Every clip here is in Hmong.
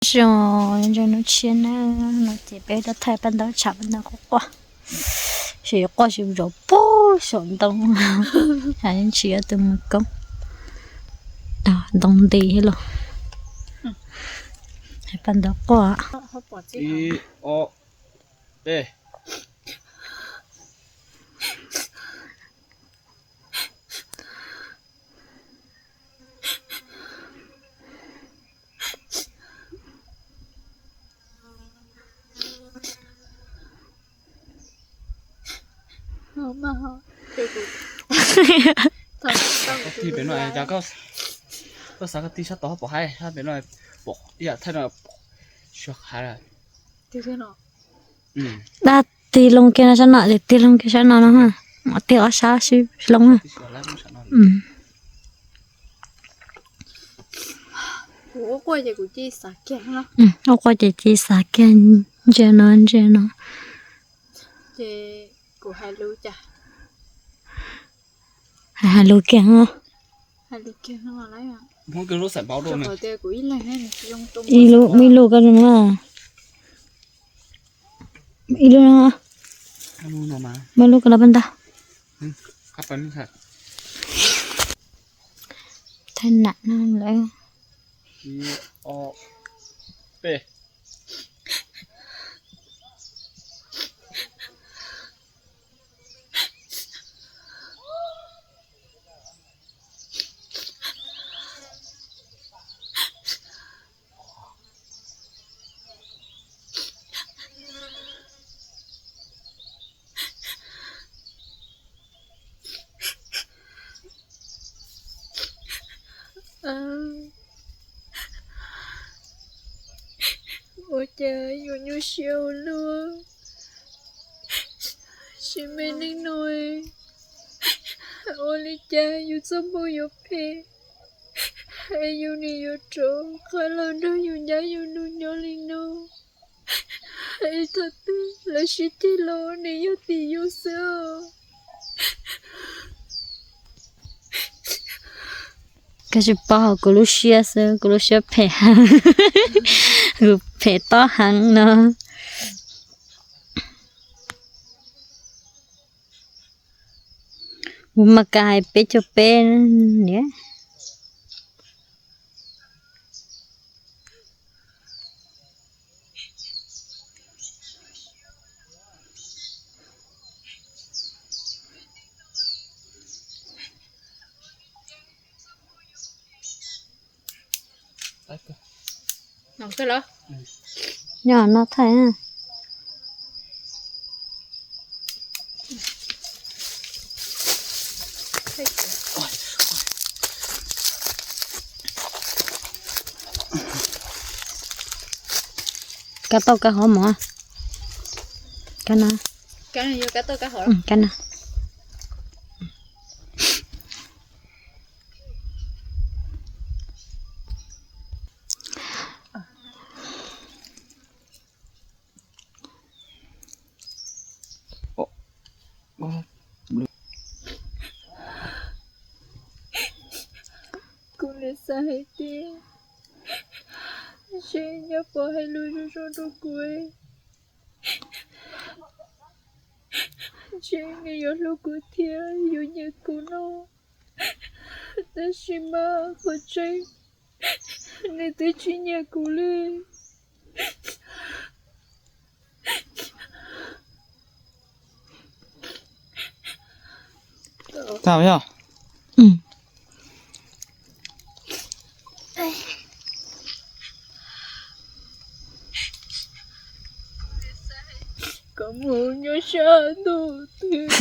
Zoo, zoo nub tshiab na, no ces peb rov thaij paj ntaub tshav paj ntaub quaj quaj. Tsis quaj tsis zov pug saum ntoo. Tshav yeej tsis yuav tus mus koob. Ntoo nti thiab los. Paj ntaub quaj. Koj tig pem no, koj xav koj tig sab tod pom haib, sab pem no pom ib yam thaij no, suav hav. Dab tig loo kiag no sab no, tig loo kiag sab no no, tig ob sab sib loo na. Ua quaj ces cia xav kiag ntsia no ntsia no. Hais hais lus kiag, ib lub muaj ib lub koj zoo no. Ib lub no. Muaj ib lub koj los paj ntaub. Thaij nam no lawm. Ua cas yus nyuaj siab ua luaj, sim me neej no ua li cas yus txoj hmoo yuav phem, es yus nim yuav rov qab los nrog yus nyab yus nus nyob li no. Es thaum twg lawv sib ceg los nws yog tim yus xwb. Koj tsis paub hauv kuv lub siab xwb, kuv lub siab phem, kuv phem tob heev no. Kuv mas ka hais peb caug peb niam. Nyob no thaij. Kab tauj kab hov mov. Kab no. Kab no. Kuv nim xav hais tias ntshe nyob pov hais lus zoo zoo rau kuv, ntshe nws yuav hlub kuv thiab yuav nyiam kuv no. Tab sis mas qhov tseeb, nws twb tsis nyiam kuv li. Tau yog. Koj mus nyob sab ntuj twg.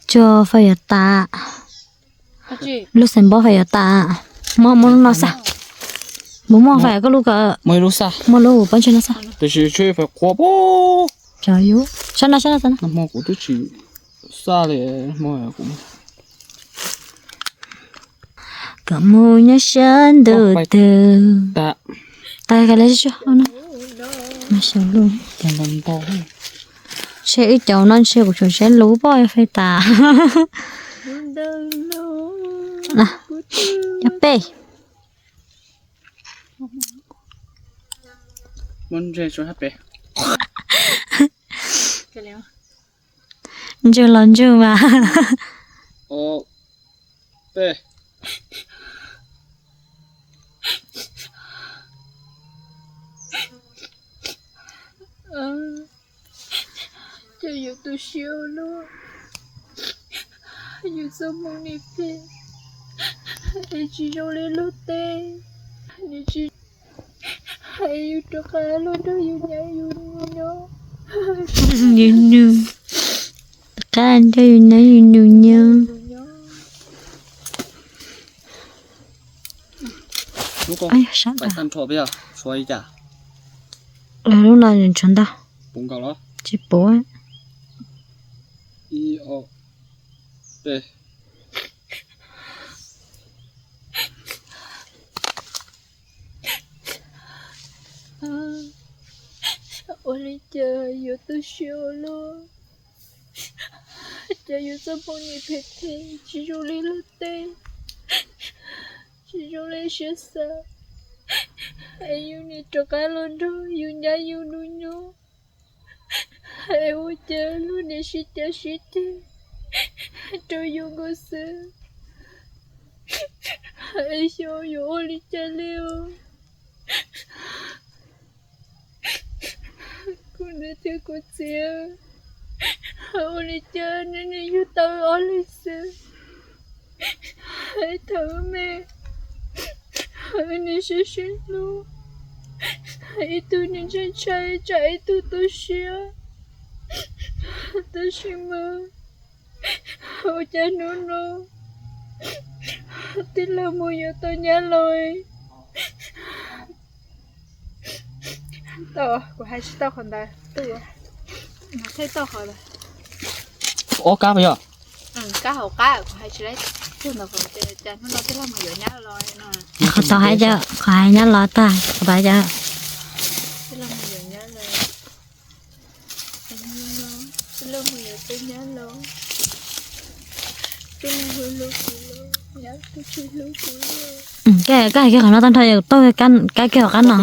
Tso fais yuav tas. Lub xeem npab fais yuav tas. Muab, muab lub no xaj. Npus muaj fais koj lub ko. Muaj lub pob ntseg no xaj. Tiam sis tshuav fais qhuav pob. Sab no, sab no, sab no. Hmo kuv twb tsis xaj li, hmo kuv. Koj mus nyob sab ntuj twg. Tas ka le tso no. Mas xaus lus. Ntshe ib caum no ntshe kuv tseem siab lus poj fais tas. Cov peb. Ntswg los ntswg mas. Ces yus tu siab ua luaj, yus txoj hmoo nim phem, es tsis zoo li luag tej, nws tsis hais yus rov qab los nrog yus nyab yus nus nyob. Yus nus, rov qab nrog yus nyab yus nus nyob. Lub no tshuav ntau, tsis puv. Ua li cas yuav tu siab ua luaj, cas yus txoj hmoo nim phem phem tsis zoo li luag tej, tsis zoo li siab xav, es yus nim rov qab los nrog yus nyab yus nus nyob, es ua cas luag nim sib cav sib ceg rau yus nkaus xwb, es xyov yuav ua li cas li os. Kuv niam thiab kuv txiv, ua li cas nej nim yug tau ob leeg xwb, es thaum me nim sib sib hlub, ib tug nim ntshai ntshai tsam ib tug tu siab, tab sis mas ua cas hnub no tij laug mus yuav tau nyab los. Kuv hais tsis tau qhov ntawd, thaij tau qhov ob kab yog kab hauv qab, kuv hais tsis tau qhov ntawd, cas hnub no tij laug mus yuav nyab los no. Qhov tau hais, qhov hais nyab los tag, qhov tau hais. Tij laug mus yuav nyab los. Koj hais kiag qhov no tag nrho, yog tau kab kiag hauv qab no.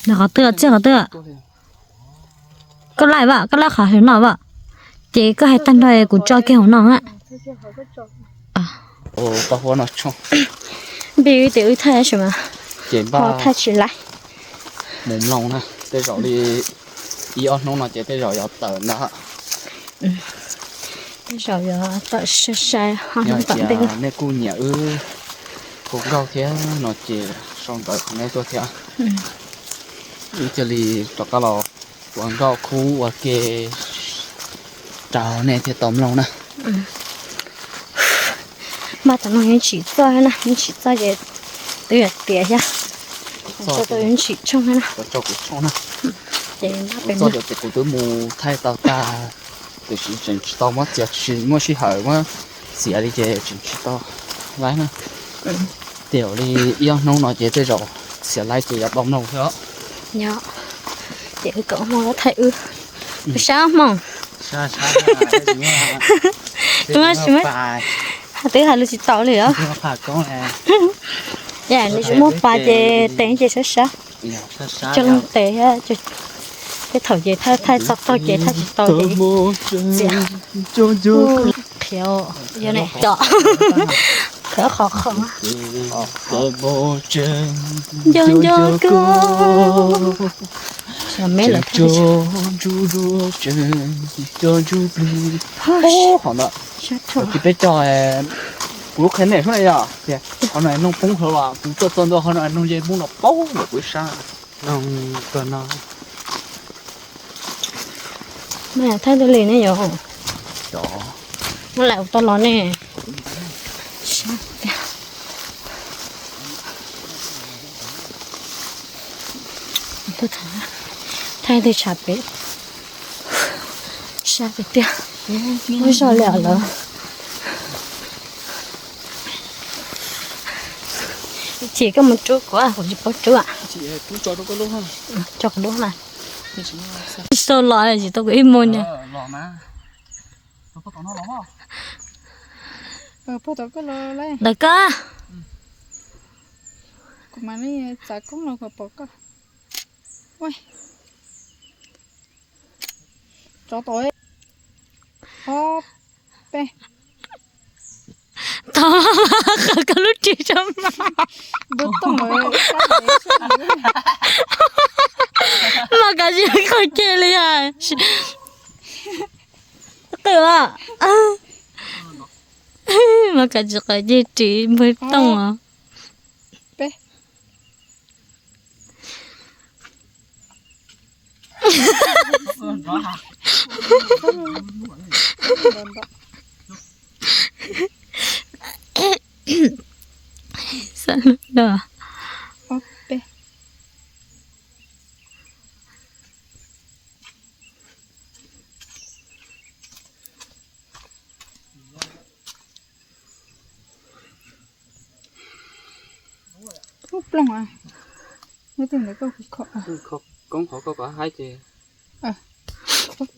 Qhov twg txiaj qhov twg? Koj laij vam, koj laij qhov hauv no vam, ces koj hais tag nrho kuv tso kiag hauv no. Npis wb tias wb thaij tab sis mas ces npaj thaij tsis laib. Mus mloog na, tej zaum li ib ob hnub no ces tej zaum yuav tawm ntag. Tej zaum yuav tawm sai sai ho hnub tom ntej. Nej kuj nyiam wb hu nkauj thiab no ces sau ntawv qhov nej tuaj thiab. Wb cia li rov qab los ua nkauj khub ua ke rau nej thiaj tau mloog na. Npaj tam no yeej tsim txoj na, yeej tsim txoj ces twb yuav tiav thiab. Txoj tau yeej tsim tshooj na. Ces npaj pem no ces kuv twb mus thaij tau tag, tiam sis tseem tsis tau muab txiav, tsis muaj sij hawm muab txiav li ces tseem tsis tau laib na. Ces li ib ob hnub no ces tej zaum txiav laib ces yuav tau mloog thiab. Nyob ces wb kom hmo thaij wb, wb sab hmo. Twb hais lus tsis tau li os. Yam li tsis muaj pas ces tes ces sab sab, coj loo tes thiab. Tej thaum ces thaij thaij txog tog ces thaij tsis tau ces txiav. Qhiav, yog ne, qhiav qhov qhov. Nco nco koj. Xyov me lawv thaij. Qhov ntawd tsis peb cog, kuv lub qhia nej xwb na yog tias qhov no noog poob hauv los kuv tuaj txog ntua qhov no noog ze poob los paub ntawm kuv ib sab. Noog tuaj no. Mas thaij tus li ne yom. Muab lam tau los ne. Thaij tej tshav pem. Sab tiag tiag. Muab zog li lawm. Ces koj mus rub kuv, kuv tsis paub rub. Tso kuv lub na. Tsis tau los tsis tau kuv ib mus na. Los mas. Los tau tom no los. Pog tau koj los lawm. Ntawm koj. Kuv mam li txav koob los kom pom koj. Ua, tsov tom. Ob, peb. Tau, qhwv koj lub ris tso mas. Npua tooj lawm. Mas kav tsij qhwv kiag li hais. Qhwv los. Mas kav tsij qhwv kiag ris npua tooj os. Peb. Xav lub dag. Ob peb. Ub plooj a. Nyob tej ntawd koj kho. Koob qhov koj kom haib ces. Ok.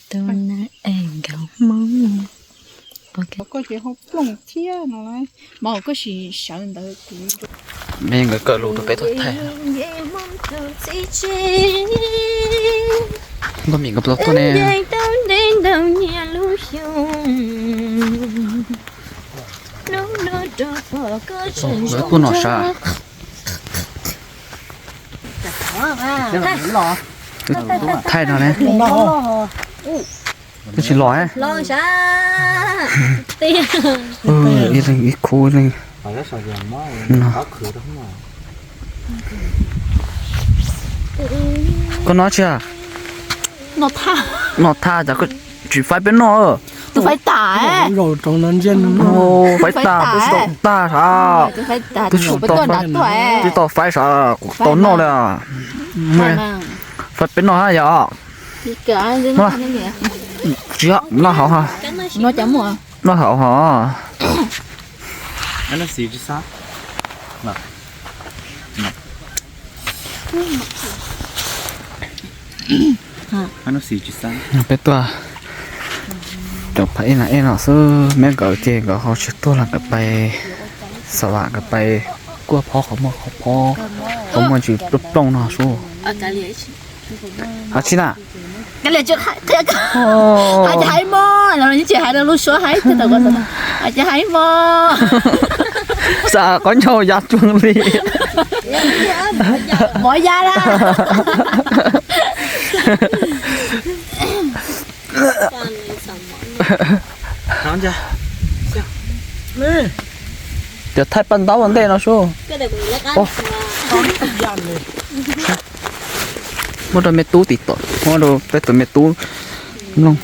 Tus na es nkauj Hmoob. Koj ces ho plooj thiab no lauj. Mas koj sim sawv ntawd kuv. Me nkawd kawm lus rau peb tuaj thaij. Nkauj Mim nkawd puas tau tuaj ne? Nkawd tuaj noj sav. Thaij no ne. Twb tsis los. Ib leeg ib khub leej. Koj noj tsi? Noj thaj, cas koj tsis faib peb noj? Tus faib tas. Faib tas, peb tsis tau tag sav. Twb tau faib sav, kuv tau noj li. Faib peb noj hab yom. Tsis, noj hauv. Noj hauv hos. Peb tuaj cov phav ib na ib no xwb, me nkawd ces nkawd ho tsis tuaj los nkawd pais xa vam, nkawd pais kuaj phob qhov muaj qhov phob, qhov muaj ntsis plooj plooj no sub. Ab tsi na. Hais ces hais mog, los tsis hais rau lub suab haib thiab tau ko, hais ces hais mog. Xav qhov ncauj ya tsuag li. Mov ya la. Cov thaij paj ntaub ua ntej no sub. Muab rau me tub tiv tom, muab rau peb tus me tub mloog.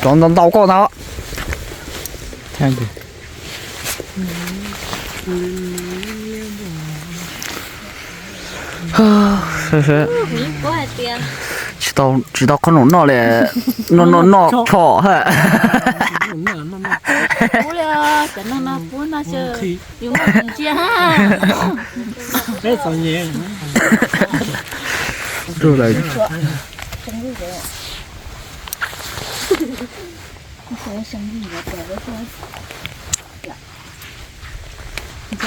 Cov ntau ntau koj ntag. Tsis tau qhob noom noj li, noj noj noj tshom hab.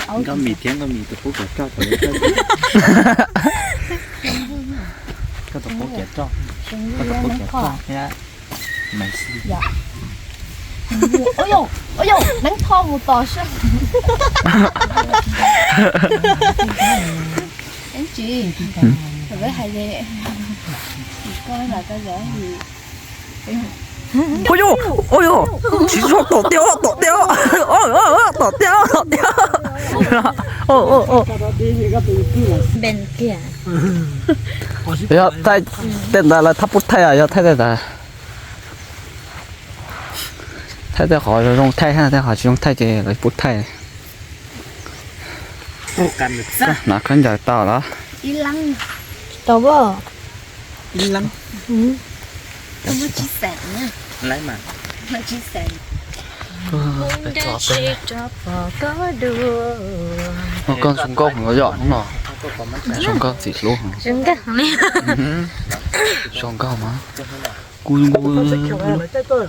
Nkauj Mim thiab Nkauj Mim tus qub kav roj, koj tus qub kav roj, koj tus qub kav roj thiab. Ua yau, ua yau, neeb thoj mus tos seb. Tsis, peb hais li, koj lam koj yog. Ua yau, ua yau, tsis txhob tom tiag, tom tiag, tom tiag, tom tiag. Yog thaij tej ntawd lawv thaj pub thaij, yog thaij tej ntawd. Thaij tej qhov zoo thaij, tej qhov tsis zoo thaij ces lawv pub thaij. Hnav khaub ncaws tau los? Tsis tau. Ua koj zoo nkauj heev los yom hnub no. Zoo nkauj ntxim hlub heev. Zoo nkauj mas. Kuv zoo nkauj los yom koj.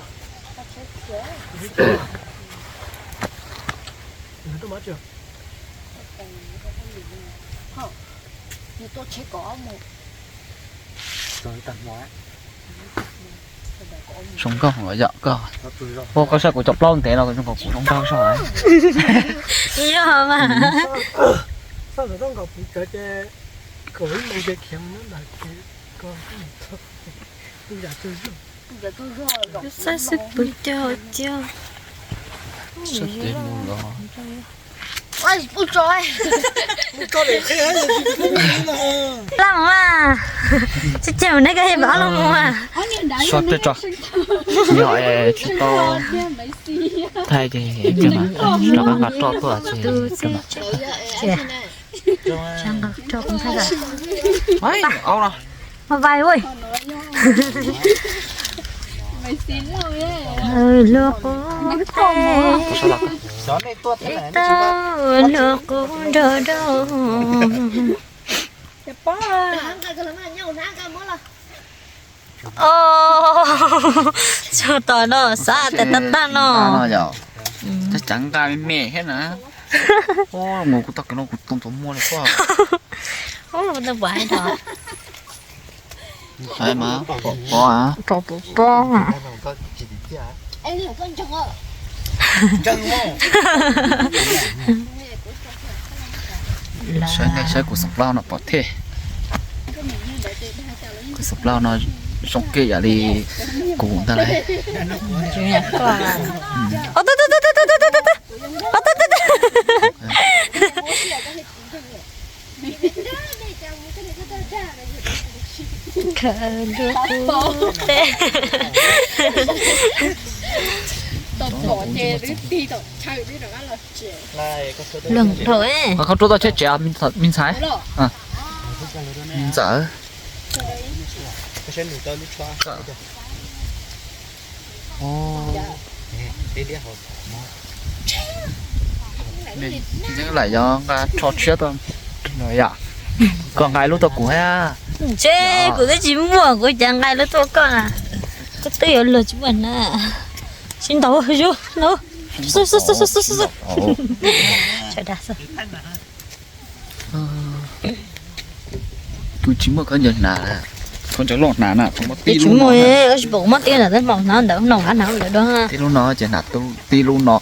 Ua koj saib kuv cov plaub ntev no zoo nkaus kuv zoo nkauj zog. Yog mas. Saib xwb pw cog cog. Sab tes mus los. Laj mus mas. Tsis ces mus neb koj yog pab laj mus mas. Sab tes tso. Nyob es tsis tau thaij ces rov qab nqa roj tuaj ces. Au no. Mas vais ua. Luag qub teb, ib tau luag qub nrog rau. Os, tsuag tom no xav tias tab tag no. Tab cav nqa me me thiab na. Mus kuv tau kiag no kuv tus ntxuav muag li koj. Tab pom hais rau. Hais mas pom pom. Pom pom pom. Saib nej saib kuv xov plaub no pom thiab. Kuv xov plaub no zoo kiag yam li kuv ntag lauj. Luag dhau. Koj rub tau tsheb tsev me ntxhais, me ntxawm. Yeej lam yuav nqa rho tshiab tuaj no yom. Koj nqa ib lub tuaj kuv thiab. Ntshe kuv twb tsis muaj, kuv cas nqa ib lub tuaj koj na. Koj twb yuav luag tsis muaj na. Sib ntaus zoo no. Sawv daws xwb. Kuv tsis muaj khaub ncaws hnav, khaub ncaws loj hnav na, tsis muaj, tsis pom kuv muab tib hnav, hnav ntawd no, hnav ntawd. Tib lub no ces hnav, tib lub no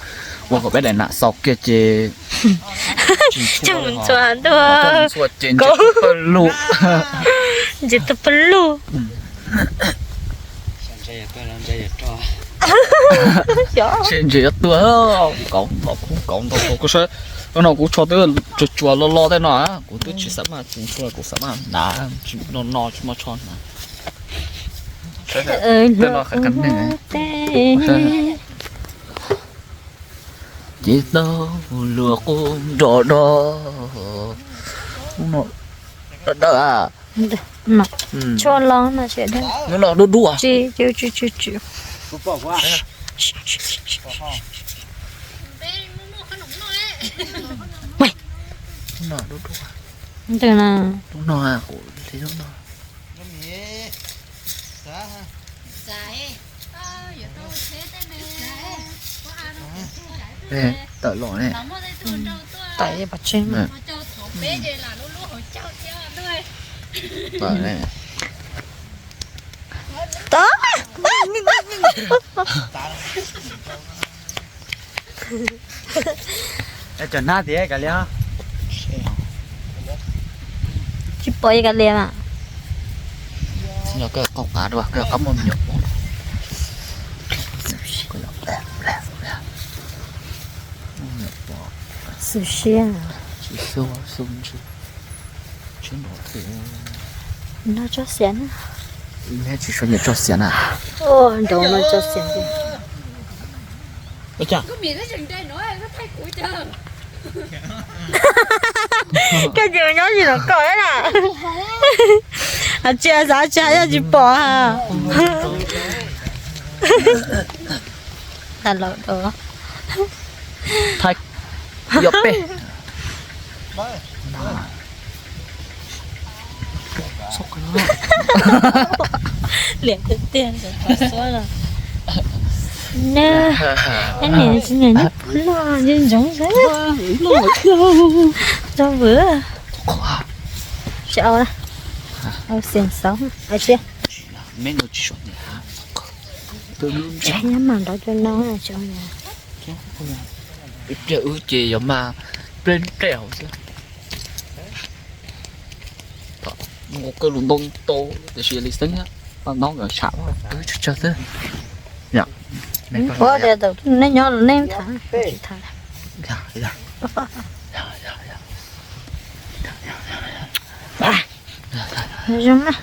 ua kom peb daim nam xaus kiag ces tsis ntxhua ntua, ces ntsia tuaj pawg lug. Ntsia tuaj pawg lug. Tsis ntsia yuav tuag, kauv ntaus kuv, kauv ntaus kuv, koj saib. Lub no kuv tsho twb tsuas tsuas lo lo tej no, kuv twb tsis xav maj tsis ntxhua, kuv xav maj hnav no no tsis muaj tsho hnav. Tej no qhov qab neeg. Ces tau luag qub nrov do. Lub no dawb dawb. Tshuaj los no tsis dawb. Lub no dub dub. Tsis, tsis, tsis, tsis. Ntawm no. Lub no, kuv li lub no. Tawm los ne. Tawm pov tseg. Tawm ne. Tawm. Cov nab tias kav liam. Tsis pom kav liam mas. Koj qaug qav dua, koj qab muaj me nyuam pom. Xwm siab. Tsis xub, xub ntsis. Tsis nrov thiab. No tso xiav na. Neb tsis suav nyiam tso xiav na. Nrov no tso xiav. Koj tsis nyob tsis nrov koj na. Tsis xav tsis yog tsis pom. Tag los dua. Thaij yog peb. Liam tiag tiag ntawm qhov suab los. Nab, nab niam tsis niam neb puag loj ntsoov ntsoov xwb. Tso vwm. Tsis au, au xeem xauv. Nyob mam nrov cua no tsis au. Ib pliag wb ces yuav mas pleb pleb hauv xwb. Ua koj lus ntoo tau, tiam sis li xeeb, paj ntaub nkawd sam twb tsawg tsawg xwb. Ua tias thaum nej nyob los nej tham, tham. Zoo na.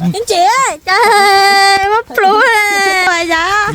Ib ntsis, cas mab pluav, yam.